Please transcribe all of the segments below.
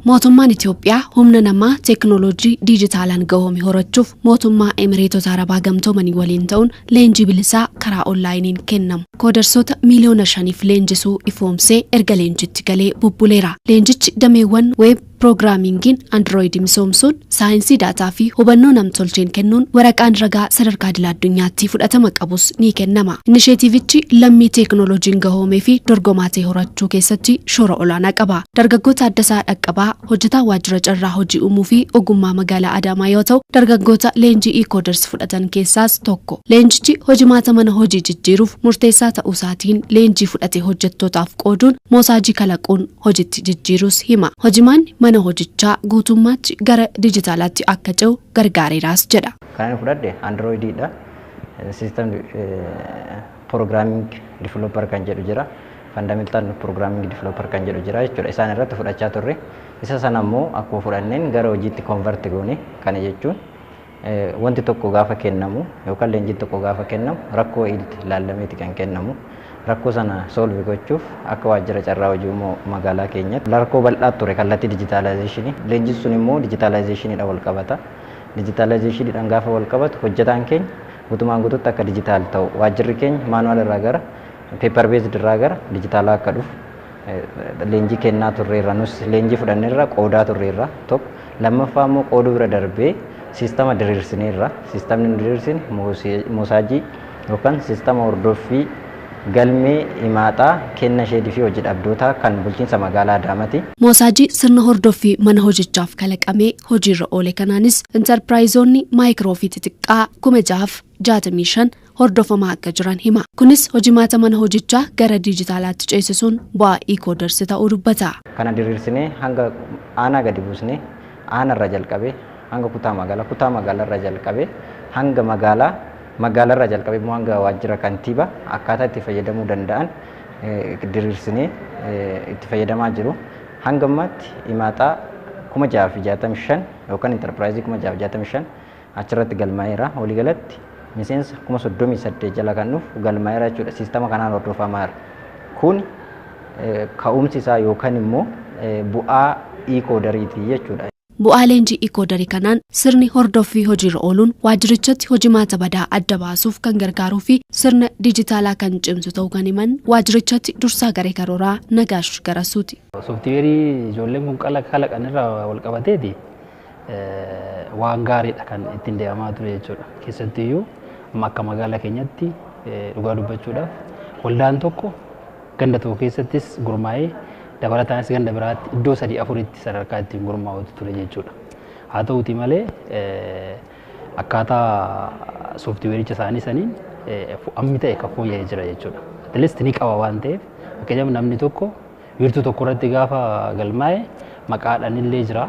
Mootummaan Itoophiyaa humna namaa teekinooloojii diijitaalaan gahoome horachuuf mootummaa Emireetota Arabaa Gamtoomanii waliin ta'uun leenjii bilisaa karaa onlaayiniin kennamu koodarsoota 5 miiliyoona leenjisuu ifoomsee erga leenjitti galee bubbuleera. Leenjichi dameewwan web programmingiin, Android misoomsuun, saayinsii daataa fi hubannoo namtolcheen kennuun waraqaan ragaa sadarkaa idil addunyaatti fudhatama qabus ni kennama. Inisheetiivichi lammii teekinooloojiin gahoomee fi dorgomaa ta'e horachuu keessatti shoora olaanaa qaba. Dargaggoota Addasaa Dhaqqabaa hojjetaa waajjira carraa hojii uumuu fi ogummaa magaalaa Adaamaa yoo ta'u, dargaggoota leenjii e-coders fudhatan keessaas tokko. Leenjichi hojimaata mana hojii jijjiiruuf murteessaa ta'uu isaatiin leenjii fudhate hojjettootaaf qooduun moosaajii kalaquun hojitti jijjiiruus hima. Hojimaanni mana hojichaa guutummaatti gara dijitaalaatti akka ce'u gargaareeraas jedha. Kan inni fudhadhe Androidiidha. System programming developer kan jedhu jira. Fundamental programming developer kan jedhu jira jechuudha. Isaan irratti fudhachaa turre. Isa sana immoo akkuma fudhanneen gara hojiitti convert goone. Kana jechuun wanti tokko gaafa kennamu yookaan leenjiin tokko gaafa kennamu rakkoo itti ilaallameeti kan kennamu. Rakkoo sana solve gochuuf akka waajjira carraa hojii immoo magaalaa keenyatti rakkoo bal'aa ture kallattii digitalizationii. Leenjiin sun immoo digitalizationiidhaan wal qabata. Digitalizationiidhaan gaafa wal qabatu hojjetaan keenya guutumaan guututti akka digital ta'u, waajjirri keenya manual irraa gara paper based irraa gara dijitaalaa akka dhufu leenjii kennaa turreerra. Nus leenjii fudhanneerra, qoodaa turreerra tokko. Lammaffaa immoo qooduu bira darbee siistama diriirsineerra. Siistamni nu diriirsine moosaajii yookaan siistama hordoffii galmee himaaxaa kenna sheedii fi hojii dhabdootaa kan bulchiinsa magaalaa Adaamaati. Moosaajii sirna hordoffii mana hojichaaf kalaqamee hojiirra oole kanaanis intarpiraayizoonni maayikiroo fi xixiqqaa 6,065 hordofamaa akka jiran hima. Kunis hojimaata mana hojichaa gara diijitaalaatti ceesisuun bu'aa e-coders ta'uu dubbata. Kana diriirsinee hanga aanaa gadi buusnee, aanarra jalqabee hanga kutaa magaalaa, kutaa magaalaarra jalqabee hanga magaalaa, magaalarraa jalqabee immoo hanga waajjira kantiibaa akkaataa itti fayyadamuu danda'an diriirsinee itti fayyadamaa jiru. Hanga ammaatti himaaxaa 6,065 yookaan intarpiraayizii 6,065 achirratti galmaa'eera. Waliigalatti miseensa 38,000 jala kan dhufu galmaa'eera jechuudha. Siistama kanaan hordofamaa jira. Kun ka'umsi isaa yookaan immoo bu'aa e-coderiiti jechuudha. Bu'aa leenjii e-coderii kanaan sirni hordoffii hojiirra ooluun waajjirichatti hojimaata badaa adda baasuuf kan gargaaruu fi sirna dijitaalaa kan cimsu ta'uu kan himan waajjirichatti dursaa garee karooraa Nagaash Garasuuti. Sooftiweerii ijoolleen kun kalaqan irraa wal qabateeti waan gaariidha kan ittiin deemaa ture jechuudha. Keessattiyyuu amma akka magaalaa keenyatti dhugaa dubbachuudhaaf waldaan tokko ganda tokko keessattis gurmaa'ee, dabalataanis ganda biraatti iddoo sadii afuritti sadarkaa ittiin gurmaa'utu ture jechuudha. Haa ta'uti malee, akkaataa sooftiweericha isaanii saniin ammi ta'e kan fooyya'ee jira jechuudha. At least ni qaba waan ta'eef, fakkeenyaaf namni tokko wiirtuu tokko irratti gaafa galmaa'e maqaadhaan illee jira.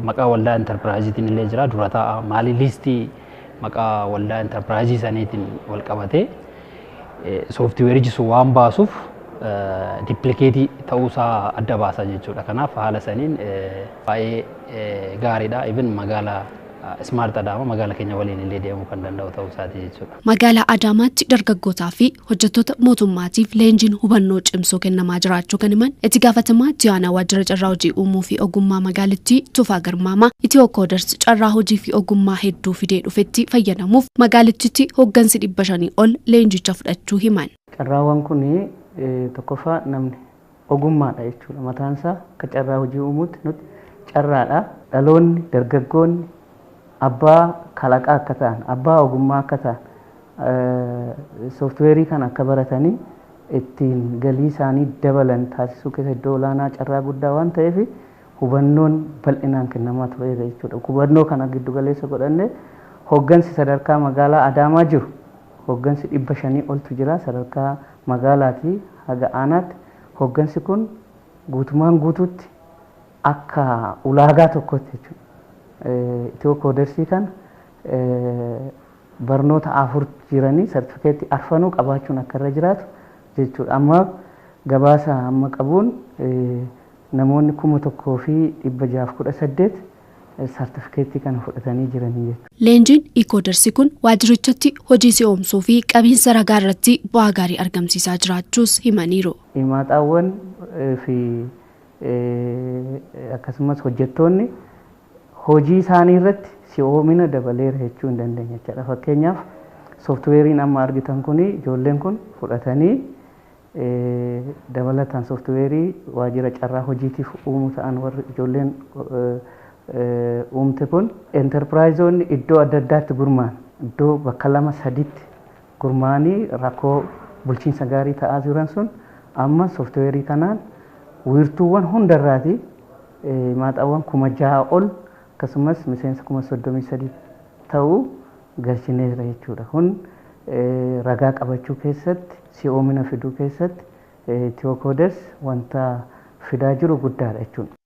Maqaa waldaa intarpiraayiziitiin illee jira. Dura taa'a maali, liistii maqaa waldaa intarpiraayizii saniitiin wal qabatee sooftiweerichi sun waan baasuuf duplicate ta'uusaa adda baasa jechuudha. Kanaaf haala saniin baay'ee gaariidha. Even magaalaa smart Adaama magaalaa keenya waliin illee deemuu kan danda'u ta'uu isaati jechuudha. Magaalaa Adaamaatti dargaggootaa fi hojjettoota mootummaatiif leenjiin hubannoo cimsuu kennamaa jiraachuu kan himan itti gaafatamaa ji'aanaa waajjira carraa hojii uumuu fi ogummaa magaalittii Tufaa Garmaamaa, Ethio Coders carraa hojii fi ogummaa hedduu fidee dhufetti fayyadamuuf magaalittitti hooggansi 500 ol leenjicha fudhachuu himan. Carraawwan kun tokkoffaa namni ogummaadha jechuudha. Mataan isaa akka carraa hojii uumuutti nuti carraadha. Dhaloonni dargaggoonni abbaa kalaqaa akka ta'an, abbaa ogummaa akka ta'an, sooftiweerii kana akka baratanii ittiin galii isaanii dabalan taasisuu keessa iddoo olaanaa carraa guddaa waan ta'eef hubannoon bal'inaan kennamaa tureera jechuudha. Hubannoo kana giddu galeessa godhannee hooggansi sadarkaa magaalaa Adaamaa jiru, hooggansi 500 oltu jira sadarkaa magaalaatii haga aanaatti. Hooggansi kun guutumaan guutuutti akka ulaagaa tokkotti jechuudha. Ethio Codersii kana barnoota afur jiranii sartifikeetii arfanuu qabaachuun akka irra jiraatu jechuudha. Amma gabaasa amma qabuun namoonni 1,618 sartifikeetii kana fudhatanii jiranii jechuudha. Leenjiin e-codersi kun waajjirichatti hojii si'oomsuu fi qabiinsa ragaa irratti bu'aa gaarii argamsiisaa jiraachuus himaniiru. Himaaxaawwan fi akkasumas hojjettoonni hojii isaanii irratti si'oomina dabaleera jechuu hin dandeenya jechaadha. Fakkeenyaaf, sooftiweeriin amma argitan kun ijoolleen kun fudhatanii dabalataan sooftiweerii waajjira carraa hojiitiif uumu ta'an warri ijoolleen uumte kun, enterpiraayizoonni iddoo adda addaatti gurmaa'an, iddoo bakka lama saditti gurmaa'anii rakkoo bulchiinsa gaarii ta'aa jiran sun amma sooftiweerii kanaan wiirtuuwwan hundarraati maaxaawwan 6,000 ol akkasumas miseensa 33,000 ta'uu galchineera jechuudha. Kun ragaa qabachuu keessatti, si'oomina fiduu keessatti Ethio Coders wanta fidaa jiru guddaadha jechuudha.